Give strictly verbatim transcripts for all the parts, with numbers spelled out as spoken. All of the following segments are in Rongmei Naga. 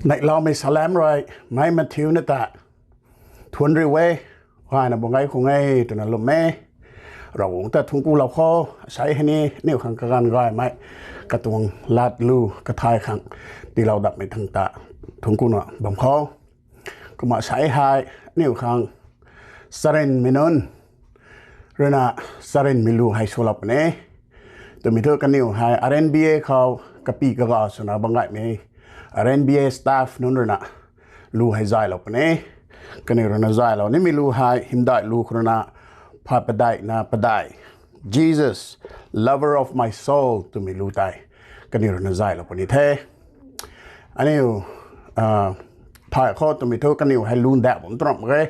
Neihloumei salam rui, mei Matthew na ta thuanc riu e, gayna bam gay khang e twna lwm e. Ravguangc ta thuancku lou kho, asei hei ni aniu khang kaganv gaymei katuang lat lu kathay khang tiilou datmei thangc ta thuancku na bam kho. Kumna asei hei aniu khang charynmei nunc ruina charynmei lu hei swlou puni. Twmei thu kaniw hei R N B A khou kapy kaga swna bam gaymei R N B A staff nunc ruina lu hei zaylou puni. Kaniw ruina zaylou nimei lu hei hymdaih lu khou ruina phay padeihna padeih, Jesus, Lover of My Soul twmei lu tei kaniw ruina zaylou puni the. Aniu thay khou twmei thu kaniw hei lu ndauh bam tw ramh mak ge.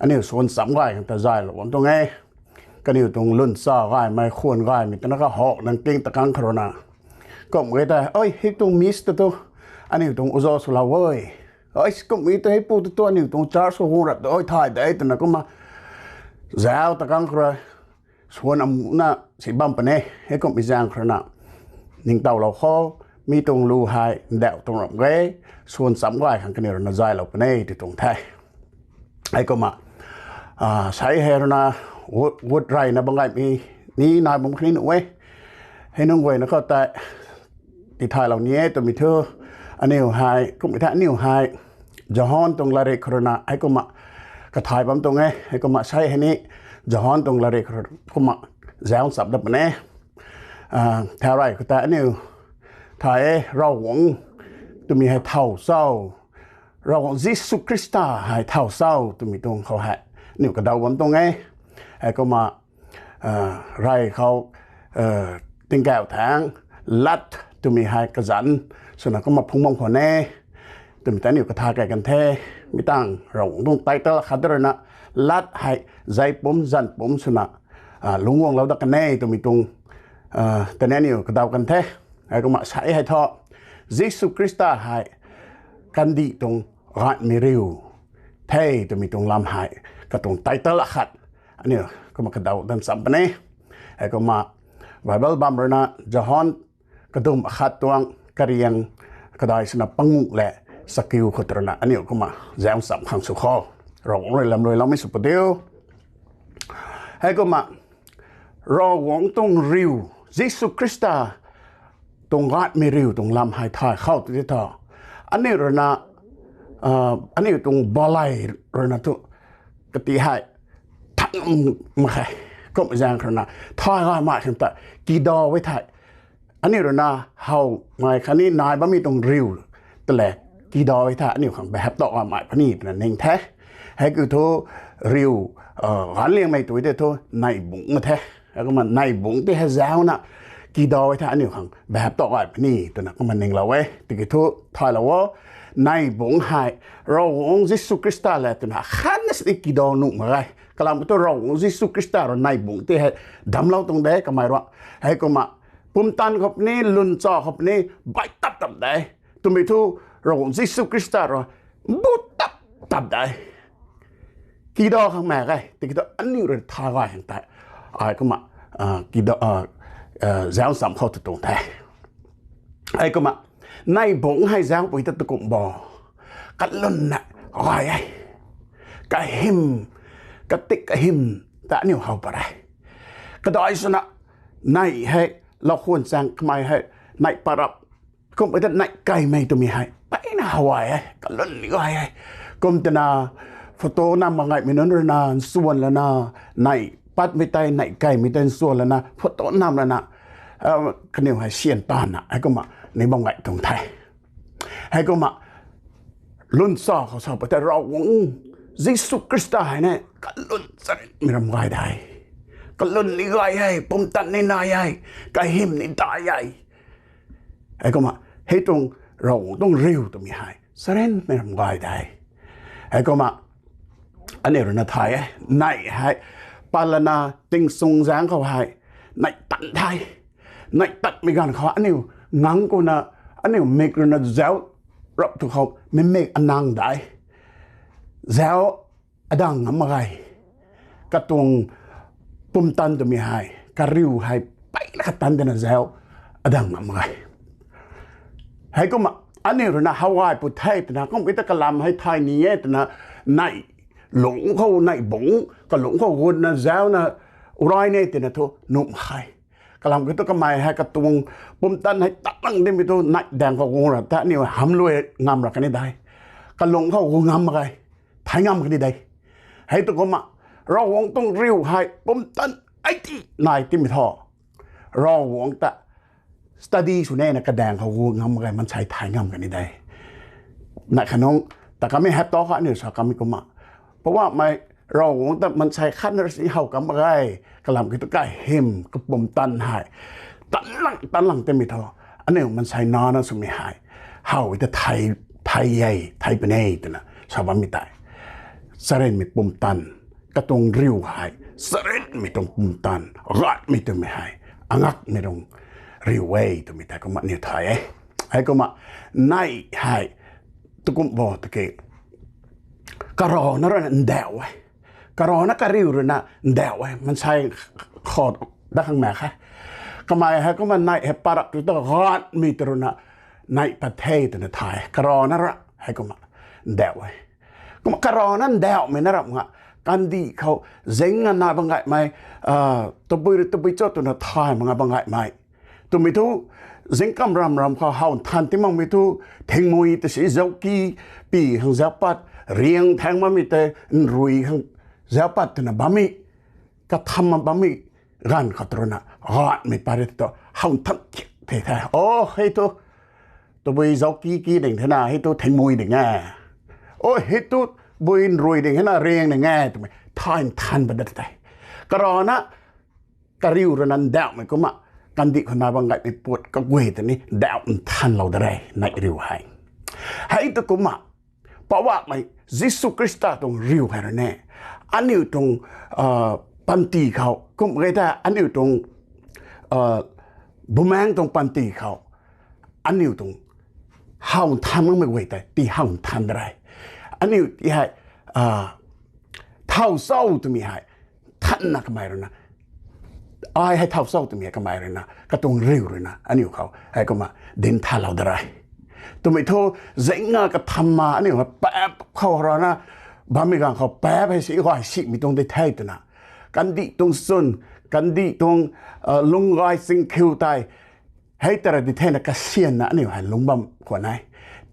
Aniu suan cham gay khang ta zaylou bam tuang e. Kaniw tuang lwn cha gaymei, khwan gaymei twna kahawh nang king ta kang khou ruina kum ge tei, oi, hei tuang miss ta tu aniu tuang uza swlou e. Oi, kum e tu heipu ta tu aniu tuang church khou guang rap ta oi thay de twna kumna zauc ta kang khou rui suan amuna si bam puni. Heikumhmei zaeng khou ruina ningtowlou kho, mi tuang lu hei ndauh tuang ramh ge, suan cham gay khang kaniw ruina zaylou puni ti tuang the. Heikumna asei hei ruina gut reyna bam gaymei ni nai bam khatni nuh e. Hei nunc guayna khou tei tithaylou ni e twmei thu aniu hei, kumhmei the aniu hei Johan tuang latrik khou ruina heikumna kathay bam tuang e. Heikumna asei hei ni Johan tuang latrik khou kumna zauc chap dat puni. Thau rey khou tei aniu thay e, Ravguangc twmei hei thow cho, Ravguangc Jisu Khrista hei thow cho twmei tuang khou hei aniu kadaw bam tuang e. Heikumna rey khou tingkauh thangc lat twmei hei kazanc swna kumna phungc bam khwan e. Twmei ta aniu katha key kan the. Mi tangv Ravguangc tuang title khat ruina lat hei zei pumc zanc pumc swna lungc guanglou dat kan e twmei tuang tei aniu kadaw kan the. Heikumna asei hei thu Jisu Khrista hei kandih tuang gaymei riu the twmei tuang lam hei katuang title akhat aniu kumna kadaw dan cham puni. Heikumna Bible bam ruina Johan kadum akhat tuang kariang kadai swna panguh le chakiu khou ruina aniu kumna zauc cham khang sw kho. Ravguangc rui lam rui loumei sw padiu. Heikumna Ravguangc tuang riu, Jisu Khrista tuang gaymei riu tuang lam hei thay khou tu ti thu aniu ruina aniu tuang baley ruina thu kati hei thang mak khe. Kumhmei zaeng khou ruina thay gaymei khang ta kida e thei aniu ruina howmei khatni nai bammei tuang riu ta le kida e thei aniu khang behap tau gaymei puni twna ning the. Heikiu thu riu gaanc liangmei tu tei thu neih bungc the. Heikumna neih bungc tei hei zaucna kida e thei aniu khang behap tau gay puni twna kumna ninglou e. Tiki thu thaylou o, neih bungc hei Ravguangc Jisu Khrista le twna khatna sini kida nuh mak ge. Kalam thu Ravguangc Jisu Khrista rui neih bungc tei hei damclou tuang de kamei rui. Heikumna pumtan khou puni, lwn cha khou puni baih tap tap de. Twmei thu Ravguangc Jisu Khrista rui bu tap tap de. Kida khang mak ge, tiki thu aniu rui thay gay khang tei ai kumna zauc cham khou tu tuang the. Heikumna neih bungc hei zaucpui ta tu kum bo, kalwnna gay e, kahym, katik kahym ta aniu how pat e. Kadai swna neih hei, lau khwan chaeng kamei hei, neih parap, kumhmei ta neih kaimei twmei hei peyna how gay e, kalwn ni gay e. Kum twna photo nam mak gaymei nunc ruina nsuan lana, neih patmei tei neih kaimei tei nsuan lana photo nam lana kaniw hei syan tanna heikumna ni bam gay tuang the. Heikumna lwn cha khou sa pat tei Ravguangc Jisu Khrista hei ne kalwn charynmei ram gay de, kalwn ni gay e, pumtan ni nai e, kahym ni dai e. Heikumna hei tuang Ravguangc tuang riu twmei hei charynmei ram gay de. Heikumna aniu ruina thay e, neih hei pat lana tingchung zaeng khou hei neih tan the. Neih tatmei ganv khou aniu ngang kuna aniu mik ruina zauc rap tu khou mimik anang dai, zauc adang ngam mak ge. Katuang pumtan twmei hei, kariu hei peyna katan dana zauc adang ngam mak ge. Heikumna aniu rui na how gay pu the twna, kum ki ta kalam hei thay ni e twna, neih lungc khou, neih bungc kalungc khou gutna zauna urai ne twna thu nuh khe. Kalam kiu thu kamei hei katuang pumtan hei tat lang dimei thu neih daeng khou guang ra ta aniu hamluai ngam ra kani de. Kalungc khou guang ngam mak ge, thay ngam kani de. Hei tu kumna, Ravguangc tuang riu hei pumtan ei ti nai timei thu, Ravguangc ta study sw nina kadaeng khou guang ngam mak ge, maansei thay ngam kani de. Neih khanungc ta kamei hei tau kha aniu sa kamei kumna, Poubauhmei Ravguangc ta maansei khatna rui si how kam mak ge. Kalam kiu thu kahym kapumtan hei tan lang tan lang timei thu, aniu maansei nana swmei hei how ta thay, thay e, thay puni e twna sa bammei tei, charynmei pumtan, katuang riu hei charynmei tuang pumtan, gatmei twmei hei angakmei tuang riu e twmei tei kumna aniu thay e. Hei kumna neih hei tu kum bo tiki, karana rui na ndauh e, karana kariu rui na ndauh e, maansei khou dat khang mak khe. Kamei hei kumna neih hei parak tu ta gatmei ta rui na neih pat the twna thay, karana rui hei kumna ndauh e. Kumna karana ndauhmei na ram nga, kandih khou zing nga na bam gaymei, tabui rui tabui cho twna thay mak nga bam gaymei twmei thu, zingkam ram ram khou how nthan ti makmei thu, thingmui ta si zauki, pi khang zaupat, riang thaeng bammei tei nrui khang zaupat twna bammei, katham bammei ganv khou ta rui na gatmei pat ri tu how nthan thik the the. O, hei tu tabui zauki ki ding thena, hei tu thingmui ding e. O, hei tu bui nrui ding hena, riang ding e twmei thay nthan pat dat tei. Karana kariu rui na ndauhmei kumna, kandih khou na bam gaymei puat kaguay ta ni ndauh nthanlou da re neih riu hei. Hei tu kumna, Poubauhmei Jisu Khrista tuang riu hei rui ne, aniu tuang panty khou kum ge ta aniu tuang bumaengc tuang panty khou aniu tuang how nthan makmei guay tei ti how nthan da re. Aniu ti hei thaw cho twmei hei nthanna kamei rui na, ai hei thaw cho twmei kamei rui na, katuang riu rui na aniu khou hei kumna dinc thalou da re. Twmei thu, zing nga katham ma aniu hei paap khou rana bammei ganv khou paap hei si gay simei tuang di the twna, kandih tuang chwn, kandih tuang lung gay chingkhiu tei hei ta ra di thena kasianna aniu hei lungc bam khwan e.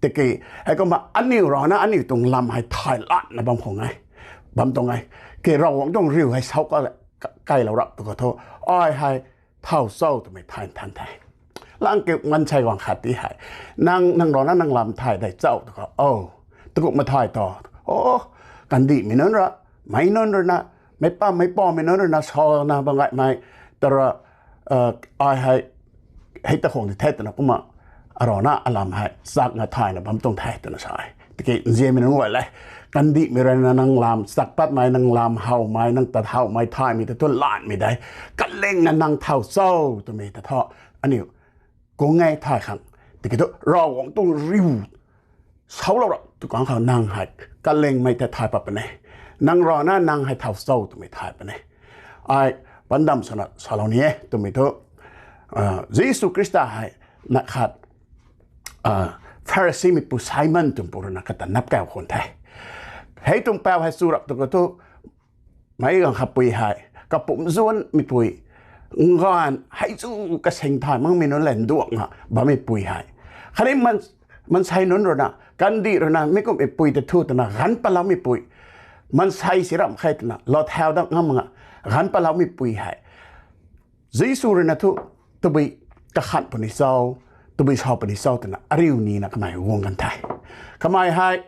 Tiki hei kumna aniu rana aniu tuang lam hei thay lanna bam khwan e, bam tuang e. Ki Ravguangc tuang riu hei sau kailou rap tu khou thu, ai hei thaw cho twmei thay nthan the. Lang kiu maansei guang khat ti hei, nang, nang rana nang lam thay dei cho tu khou, o, tu kumna thay ta, o, kandihmei nunc ra, meic nunc rui na, meic pam meic pamei nunc rui na sana bam gaymei ta ra, ai hei hei ta khang di the twna kumna, arana alam hei chak nga thayna bam tuang the twna sa e. Tiki nzianmei nunc guay le, kandihmei rui na nang lam chak patmei, nang lam howmei, nang tat howmei thaymei ta thu lanmei de. Kalingna nang thaw cho twmei ta thu aniu kung e thay khang. Tiki thu Ravguangc tuang riu saulou rap tu kang khou nang hei kalingmei tei thay pat puni e. Nang rana nang hei thaw cho twmei thay puni e. Ai pandam swna salou ni e twmei thu, Jisu Khrista hei na khat Pharisimeipu Simon twmei pu rui na kata nap kau khwan the. Hei tuang pau hei chu rap tu khou thu, meic ganv khatpui hei kapumc zuanmeipui, nganv hei chu kasing thay makmei nunc le nduak nga bammeipui hei, khatni maansei nunc rui na, kandih rui na mi kumhmeipui ta thu twna ganv patloumei pui, maansei si ramh khe twna lou thau dat ngam nga ganv patloumei pui hei, Jisu rui na thu tabui kakhan puni cho, tabui sa puni cho twna ariu nina kamei guang kan the. Kamei hei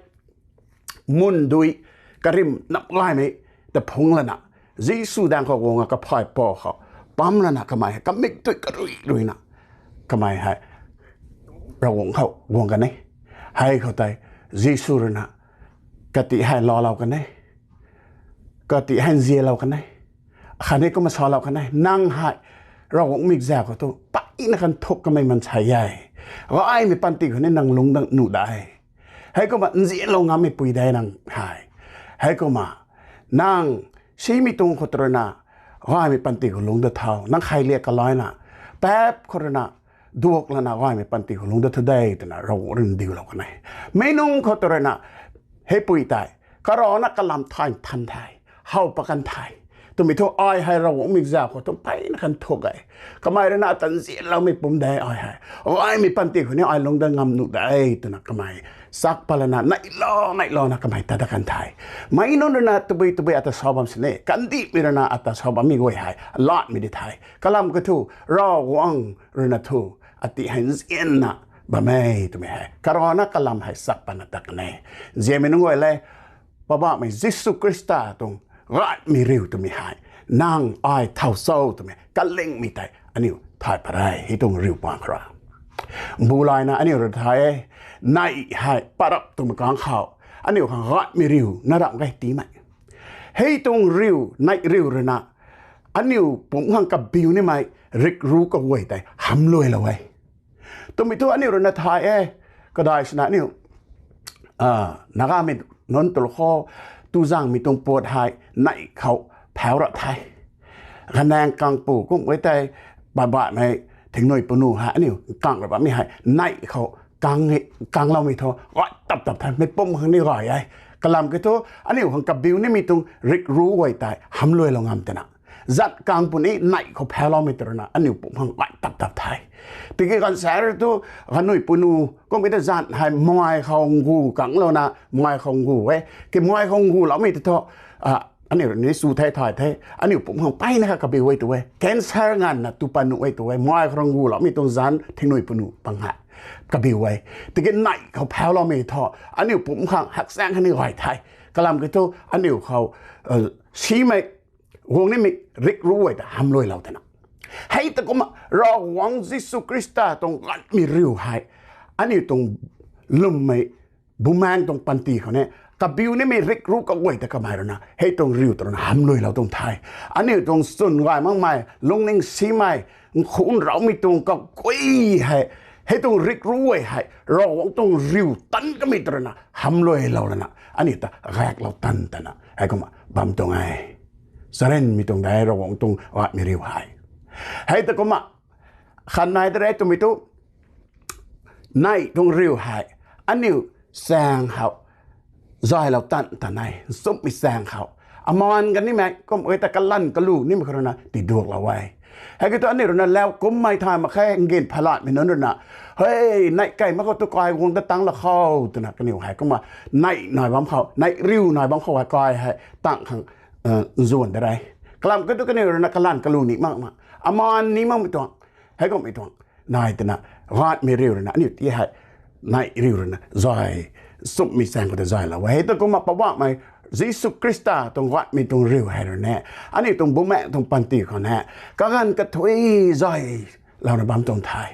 mun dui karim nap gaymei ta phungc lana, Jisu daeng khou guang a kaphay pou khou pam lana kamei hei kamik tui karui ruina kamei hei Ravguangc khou guang kan e. Hei khou tei Jisu rui na, kati hei laalou kan e, kati hei nzianlou kan e, khatni kumna salou kan e, nang hei Ravguangc mikzau khou thu peyna kan thuk kamei maansei e. Gaymei panty khou ni nang lungc dat nuh de. Heikumna nzianlou ngammeipui de nang hei. Heikumna nang simei tuang khou rui na gaymei panty khou lungc dat thau, nang kheiliak kalaina, paap khou rui na duak lana gaymei panty khou lungc dat thu de twna Ravguangc rui ndiulou kan e. Mi nunc khou tu rui na, hei pui tei, karana kalam thay than the, how pat kan the. Twmei thu ai hei Ravguangc mikzau khou tu mpeyna kan thuk e. Kamei rui na ata nzianloumei pum de ai hei. Gaymei panty khou ni ai lungc dat ngam nuh de twna kamei chak pat lana neihlou neihlou na kamei tat dat kan the. Mi nunc rui na tabui tabui ata sa bam sini, kandihmei rui na ata sa bammei guay hei latmei di the. Kalam kiu thu, Ravguangc rui na thu, ati hei nzianna bam e twmei hei karana kalam hei chak patna tat kan e. Nzianmei nunc guay le, Poubauhmei Jisu Khrista tuang gaymei riu twmei hei, nang ai thau cho twmei kalingmei tei aniu thay pat re, hei tuang riu pang khou rui. Mbu layna aniu rui thay e, neih hei parap twmei kang khou, aniu khang gaymei riu na ramh ge tiimei. Hei tuang riu, neih riu rui na, aniu pumc khang kabiu nimei, rik ru kaguay tei hamluailou e. Twmei thu aniu rui na thay e, kadai swna aniu, Nagamei nunc tu khou, tuzangmei tuang puat hei neih khou phau ra the. Kanaeng kangpu kum e tei, baihbaihmei thingnui punu hei aniu kang ra bammei hei neih khou kangloumei thu gay tap tap the, mei pumc khang ni gay e. Kalam kiu thu, aniu khang kabiu nimei tuang rik ru guay tei hamluailou ngam twna, zat kang puni neih khou phauloumei tw rui na aniu pumc khang gay tap tap the. Tiki ganv sa rui thu, ganui punu kum e tei zan hei mai khou ngu kanglouna mai khou ngu e. Ki mai khou nguloumei tei thu, aniu rui ni su the thay the, aniu pumc khang mpeyna kha kabiu e tu e, cancer nganvna tu pat nuh e tu e, mai khou rui nguloumei tuang zan thingnui punu pang hei kabiu e. Tiki neih khou phauloumei thu aniu pumc khang hakchaeng khatni gay the. Kalam kiu thu aniu khou simei, guang nimei rik ru guay ta hamluailou twna. Hei ta kumna Ravguangc Jisu Khrista tuang gaymei riu hei, aniu tuang lwmmei bumaengc tuang panty khou ni, kabiu nimei rik ru kaguay ta kamei rui na hei tuang riu tw rui na hamluailou tuang the. Aniu tuang chwn gay makmei, lungning simei, nkhunc raumei tuang kakui hei, hei tuang rik ru guay hei Ravguangc tuang riu tan kamei tw rui na hamluailou lana aniu ta gaeklou tan tana hei kumna bam tuang e. Charynmei tuang de Ravguangc tuang gaymei riu hei. Hei ta kumna khan nai de re twmei thu, neih tuang riu hei aniu chaeng khou zaylou tan tan e, nchumhmei chaeng khou. Amaan kanimei kum e ta kalanv kalu nimei khou rui na tiduaklou e. Hei kiu thu aniu rui na lau kummei thay mak khe, ngin phalatmei nunc rui na, hei neih key mak khou tu kai guang ta tang la khou twna kaniw hei kumna neih nai bam khou, neih riu nai bam khou hei kai hei tang khang nzuan de re. Kalam kiu thu kaniw rui na kalanv kalu ni makna, amaan ni makmei tuang, hei kummei tuang nai twna, gaymei riu rui na aniu ti hei neih riu rui na zay, nchumhmei chaeng khou ta zaylou e. Hei ta kumna Poubauhmei Jisu Khrista tuang gaymei tuang riu hei rui na aniu tuang bumaengc tuang panty khou na kaganv kathuic zaylouna bam tuang the.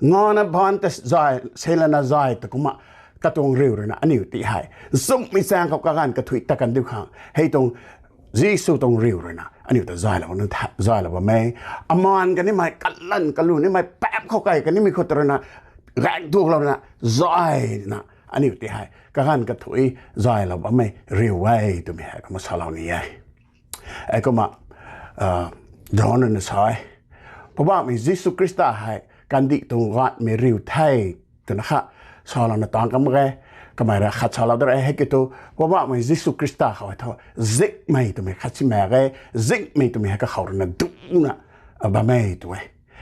Ngana baanc ta zay, selana zay ta kumna katuang riu rui na aniu ti hei nchumhmei chaeng khou kaganv kathuic ta kan diu khang hei tuang Jisu tuang riu rui na aniu ta zaylou, zaylou bam e. Amaan kanimei, kalanv kalu nimei, paap khou key kanimei khou tw rui na gaekduaklouna zayna aniu ti hei kaganv kathuic zaylou bammei riu e twmei hei kumna salou ni e. Hei kumna John rui na sa e, Poubauhmei Jisu Khrista hei kandih tuang gaymei riu the twna kha salouna tang kam mak ge. Kamei rui khat salou de re, hei kiu thu Poubauhmei Jisu Khrista khou hei thu zingmei twmei khat si mak ge. Zingmei twmei hei kakhou rui na duna bam e tu e.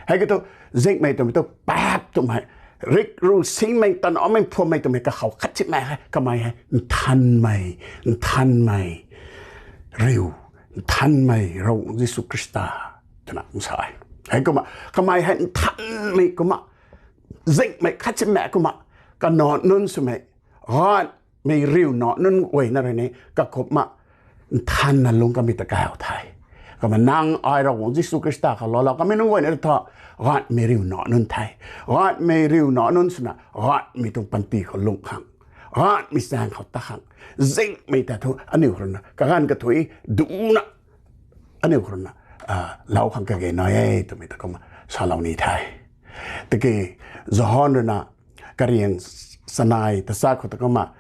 Hei kiu thu zingmei twmei thu paap twmei, rik ru simei, tanamei, phuammei twmei kakhou khat si mak ge. Kamei hei nthanmei, nthanmei riu, nthanmei Ravguangc Jisu Khrista twna sa e. Hei kumna kamei hei nthanmei kumna, zingmei khat si mak kumna, kanac nunc swmei, gaymei riu nac nunc guayna rui ni kakumna nthanna lungc kamei ta kahaw the. Kumna nang ai Ravguangc Jisu Khrista khou laalou kamei nunc guayna thu gaymei riu nac nunc the. Gaymei riu nac nunc swna gaymei tuang panty khou lungc khang, gaymei chaeng khou ta khang, zingmei ta thu aniu rui na kaganv kathuic duna aniu khou rui na lou khang kage nai e twmei ta kumna salou ni the. Tiki John rui na kariang sanei tachat khou ta kumna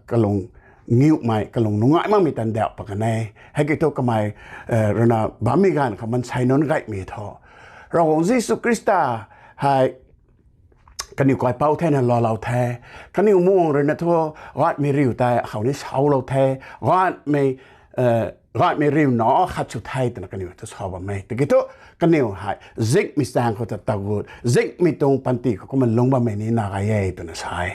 kalung ngiumei, kalung nungai makmei tan dauh pat kan e. Hei kiu thu kamei rui na bammei ganv khou maansei nunc gaymei thu Ravguangc Jisu Khrista hei kaniw kaipouc thena laalou the. Kaniw muang rui na thu, gaymei riu tei akhou ni saulou the. Gaymei, gaymei riu na khat sw the twna kaniw thu sa bam e. Tiki thu, kaniw hei zingmei chaeng khou ta tagut, zingmei tuang panty khou kumna lungc bammei ni na gay e twna sa e.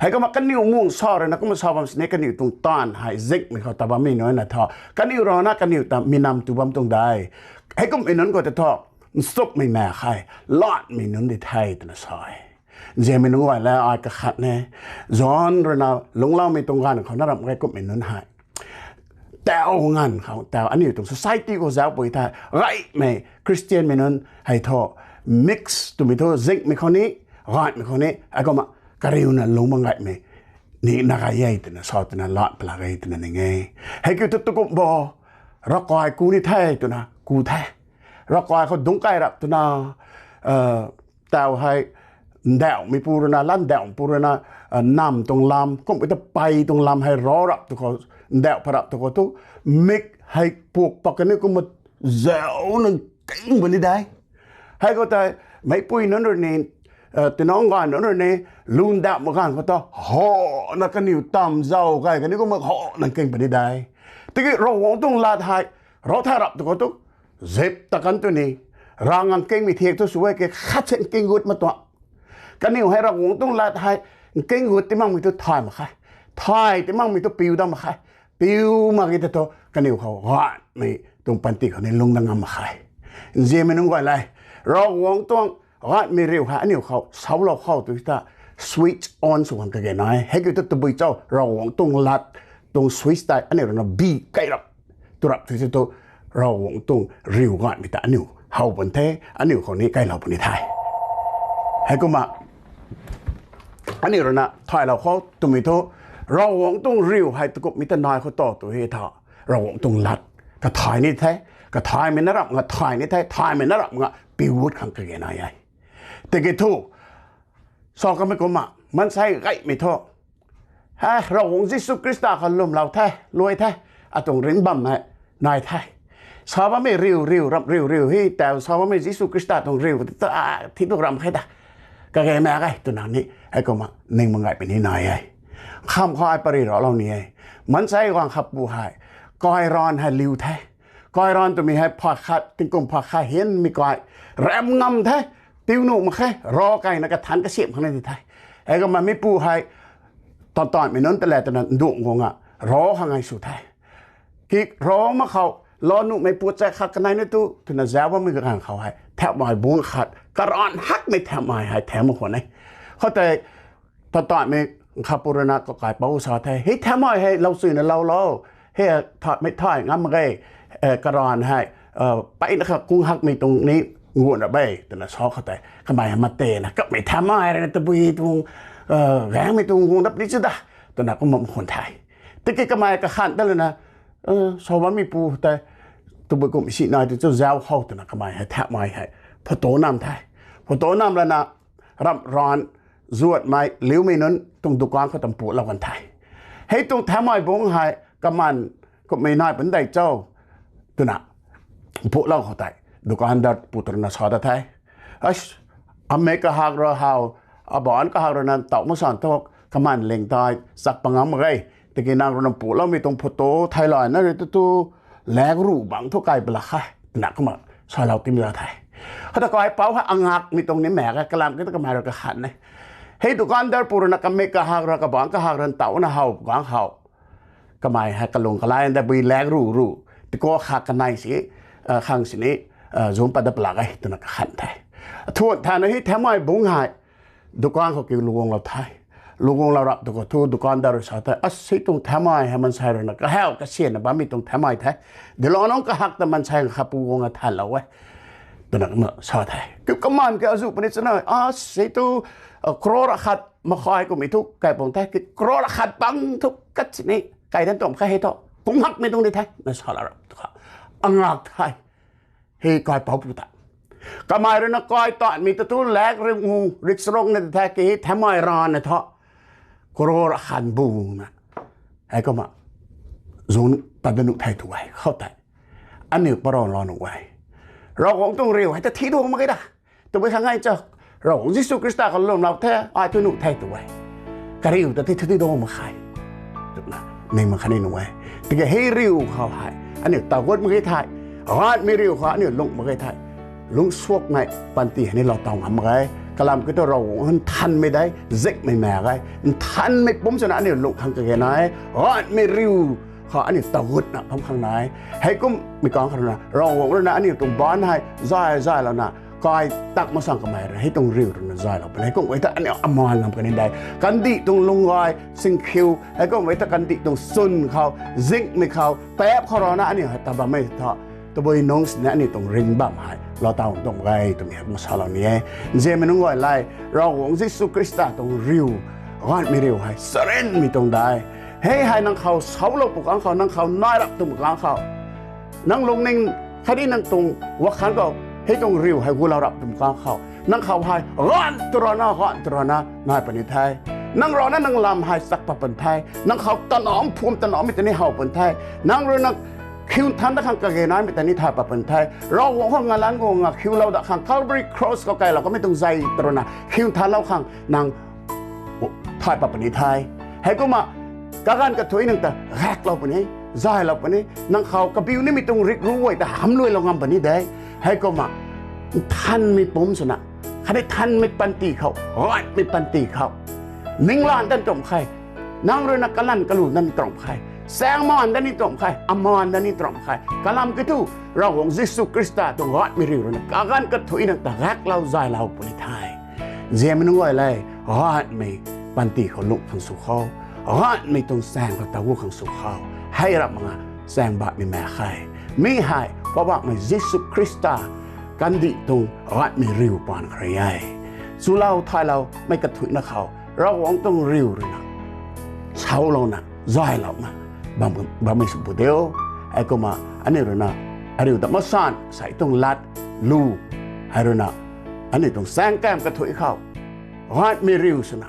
Heikumna kaniw muang sa rui na kumna sa bam sini kaniw tuang taanv hei zingmei khou ta bammei nunc na thu, kaniw rana kaniw ta mi nam tu bam tuang de. Heikummei nunc khou ta thu, nchumhmei ma khe, latmei nunc di the twna sa e. Nzianmei nunc guay le ai kakhat ne, John rui na lungcloumei tuang ganv khou na ramh gay kummei nunc hei, tau nganv khou tau aniu tuang society khou zauc pui the, gaymei Christianmei nunc hei thu, mix twmei thu zingmei khou ni, gaymei khou ni, heikumna kariuna lungc bam gaymei ni na gay e twna sa twna lat pala gay twna ning e. Heikiu thu tu kum bo, ravkai ku ni the twna ku the. Ravkai khou dungc kai rap twna, tau hei, ndauhmei pu rui na, lat ndauhmei pu rui na, nam tuang lam, kumhmei ta pey tuang lam hei ra rap tu khou, ndauh pha rap tu khou thu, mik hei puk pak kani kumna zauc nang king bam ni de. Hei khou tei, meicpui nunc rui ni, tinang ganv nunc rui ni, lu ndauh mak ganv khou ta, hana kaniw tam zauc kay kani kumna hana king bam ni de. Tiki Ravguangc tuang lat hei, ra thay rap tu khou thu, zip ta kan tu ni, rang ngang kingmei thiak thu sw e ke khat se nking gut ma tuang. Kaniw hei Ravguangc tuang lat hei, nking gut ti makmei thu thay mak khe. Thay ti makmei thu piu dam mak khe. Piu mak ge ta thu kaniw khou gaymei tuang panty khou ni lungc dat ngam mak khe. Nzianmei nunc guay le, Ravguangc tuang gaymei riu hei aniu khou saulou khou tu ta switch on sw khang kage nai. Heikiu thu tabui cho Ravguangc tuang lat tuang switch tei aniu rui na bi kai rap tu rap tu thu, Ravguangc tuang riu gaymei ta aniu how pun the, aniu khou ni kailou puni the. Heikumna aniu rui na thaylou khou twmei thu, Ravguangc tuang riu hei tu kumhmei ta nai khou ta tu he tha, Ravguangc tuang lat kathay ni the, kathaymei na ramh nga thay ni the, thaymei na ramh nga piu gut khang kage nai e. Tiki thu, sa kamei kumna maansei gaymei thu, he, Ravguangc Jisu Khrista khou lwmlou the, luai the, atuang ringc bam nai the. Sa bammei riu, riu, ramh riu, riu hei tau sa bammei Jisu Khrista tuang riu ta thi tu ramh khe ta, kage mak ge twna ni, heikumna ning mak gaymei ni nai e. Kham khou ai pary raclou ni e. Maansei guang khat pu hei, kairanv hei liu the. Kairanv twmei hei phay khat, tingkum phay khat hianmei kai, ram ngam the, piu nuh mak khe, ra kayna kathanc kasiamh khang ni di the. Heikumna mi pu hei, tan tanmei nunc ta le twna nduang guang a, ra khang ai sw the. Ki ra mak khou, lou nuhmei pu chai khat kanei na tu twna zauc bammei ganv khou hei, thammei bungc khat, karanv hakmei thammei hei tham mak khwan e. Khoutei, tan tanmei khat pu rui na kakaipouc sa the, hei thammei hei lou chuyna lou lou, hei, mei thay ngam mak ge, karanv hei, peyna kha kung hakmei tuang ni guan rap e twna sa khoutei, kamei hei matena, kamei thammei rui na tabui tuang, gaengmei tuang guang dap ni chu da, twna kumna mak khwan the. Tiki kamei kakhan ta lana, sa bammei pu tei, tabui kum si nai tu chu zauc khou twna kamei hei thammei hei photo nam the. Photo nam lana, ramh ranv zuatmei liumei nunc tuang dukan khou tam pulou kan the. Hei tuang thammei bungc hei kaman kummei nai pun dei cho twna pulou khoutei, dukandar pu tu rui na sa ta the, amei kahak rui how, aban kahak rui na taw mak san thu, kaman ling tei chak pa ngam mak ge. Tiki nang rui na puloumei tuang photo theilayna rui tu tu, lak ruh bangc thu kai pala khe, twna kumna salou timei la the. Khoutei kaipouc hei angakmei tuang ni mak ge, kalam ki ta kamei rui kakhan e. Hei dukandar pu rui na kamei kahak rui, kaban kahak rui na tawna how gang how, kamei hei kalung kalai nda bui lak ruh ruh, tiki kha kanei si, khang sini, zun pat dat pala khe twna kakhan the. Thuan thana hei thammei bungc hei dukan khou kiu luguanglou the. Luguanglou rap tu khou thu dukandar rui sa the, a, sei tuang thammei hei maansei rui na kahaw kasianna bammei tuang thammei the. Dilou nunc kahak ta maansei kha pu guang a thanlou e, twna kumna sa the. Kiu kaman ki azuh puni chana, a, sei tu, crore akhat makhai kummei thu kaipung the, ki crore akhat bang thu kat sini kai dan tuang kha hei thu, kung hakmei tuang di the na salou rap tu kha, angak the. Hei kaipouc pu ta, kamei rui na kai tanmei ta tu lak ri ngu rik sarong na di the, ki thammei ranv na thu, crore akhat buna, heikumna zun pat dat nuh the tu e khoutei, aniu paralou nuh e. Ravguangc tuang riu hei ta thi tuang mak ge da. Tabui khang ai cho, Ravguangc Jisu Khrista khou lwmlou the, ai thu nuh the tu e. Kariu ta tei thu ti do mak khe twna ning mak khatni nuh e. Tiki hei riu khou hei aniu tagut mak ge thei, gaanvmei riu khou aniu lung mak ge thei, lungsuakmei panty hei ni lou taw ngam mak ge. Kalam kiu thu Ravguangc nthanmei de, zikmei maek ge, nthanmei pumc swna aniu lung khang kage nai, gaanvmei riu khou aniu tagutna bam khang nai. Heikummei kang khou rui na Ravguangc rui na aniu tuang baanc hei zay zaylouna kai tak masang kamei rui hei tuang riu rui na zaylou puni. Heikum e ta aniu amaan ngam kani de, kandih tuang lunggay singkhiu, heikum e ta kandih tuang chwn khou, zikmei khou, tap khou rana aniu hei ta bammei tha, tabui nungc sini aniu tuang ringc bam hei lou taw tuang ge twmei hei masalou ni e. Nzianmei nunc guay le, Ravguangc Jisu Khrista tuang riu, gaanvmei riu hei charynmei tuang de. Hei hei nang khou saloupui kang khou, nang khou nai rap twmei kang khou, nang lungning khatni nang tuang wakhan khou hei tuang riu hei gulou rap twmei kang khou, nang khou hei gaanv tu rana, gaanv tu rana nai puni the. Nang rana nang lam hei chak pat puni the. Nang khou tanam phum tanam mei tei ni how puni the. Nang rui na khiu nthan dat khang kage naimei tei ni thay pat puni the. Ravguangc khou ngalanc guang nga khiulou dat khang Calvary Cross khou kailou kamei tuang zei tu rui na khiu nthanlou khang nang thay pat puni the. Heikumna kaganv kathuic nang ta gaeklou puni, zaylou puni, nang khou kabiu nimei tuang rik ru guay ta hamluailou ngam puni de. Heikumna nthanmei pumc swna, khatni nthanmei panty khou, gaanvmei panty khou, ninglan dan tuang khe, nang rui na kalanv kalu dan tuang khe, saengmaan dan ni tuang khe, amaan dan ni tuang khe. Kalam kiu thu Ravguangc Jisu Khrista tuang gaanvmei riu rui na kaganv kathuic nang ta gaeklou zaylou puni the. Nzianmei nunc guay le, gaanvmei panty khou lung khang sw khou, gaanvmei tuang saeng khou tagut khang sw khou, hei rap mak nga saeng baihmei maek khe. Mi hei Poubauhmei Jisu Khrista kandih tuang gaanvmei riu paan khou rui e. Chulou thaylou mei kathuicna khou Ravguangc tuang riu rui na salouna, zaylouna bam, bammei sw pu diu. Heikumna aniu rui na ariu ta masan sei tuang lat lu, hei rui na aniu tuang saengkam kathuic khou gaanvmei riu swna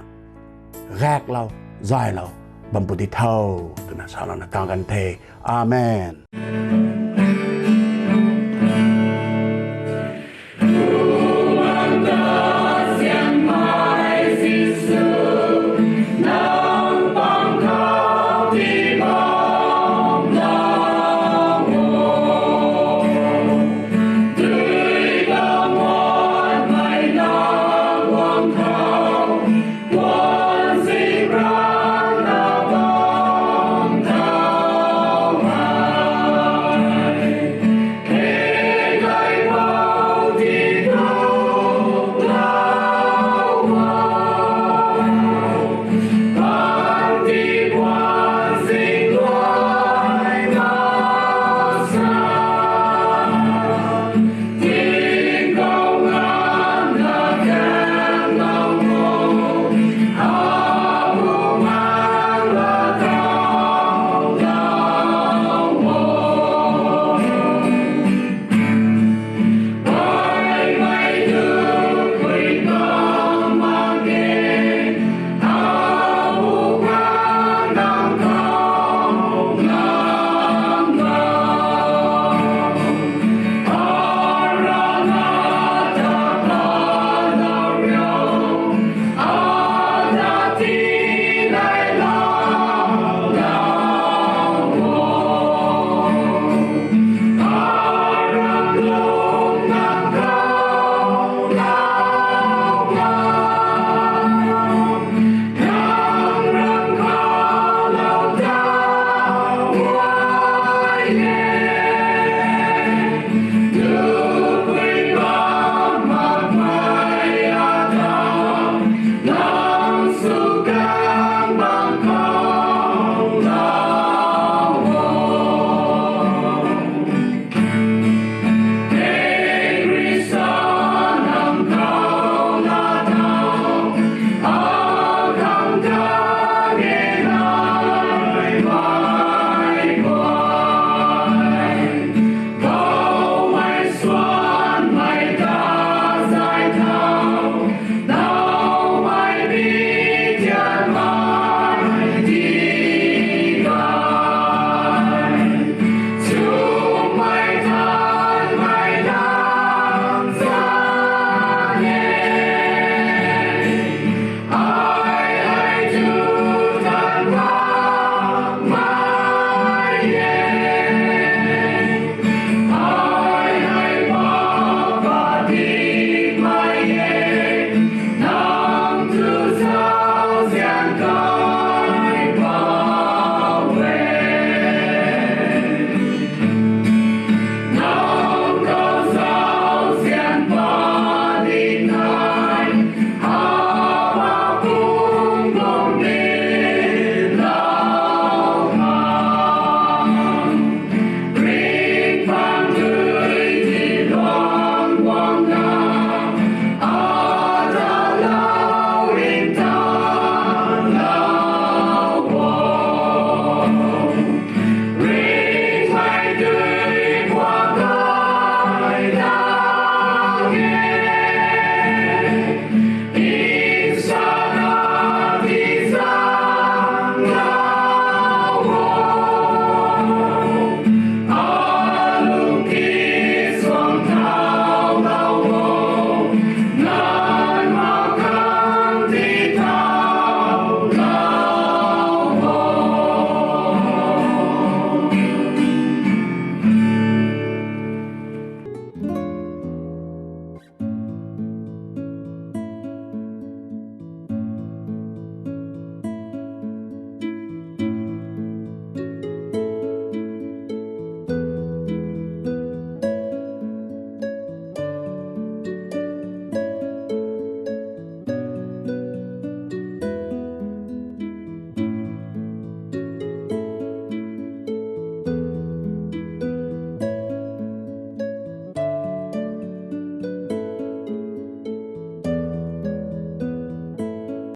gaeklou, zaylou bam pu di tho twna salouna kang kan the. Amen.